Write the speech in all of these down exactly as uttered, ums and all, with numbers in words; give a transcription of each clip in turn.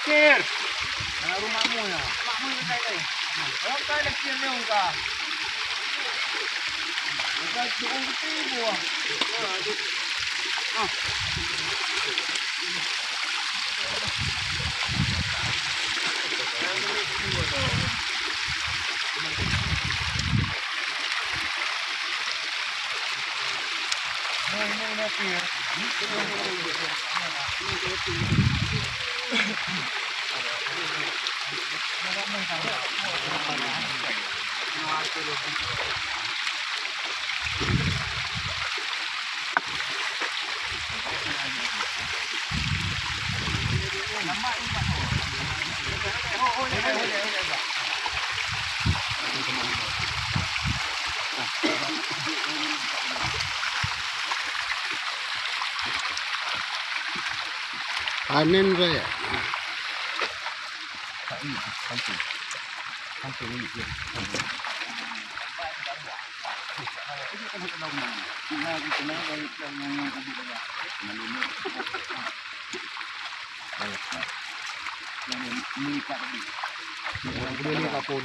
Kir. Anak rumah mu ya. Mak mu yang kai kai. Orang kai dah kir ni orang ka. Orang tu orang ketiga. Ah. Panen raya. Ini kapun.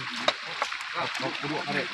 Kapun dua karet.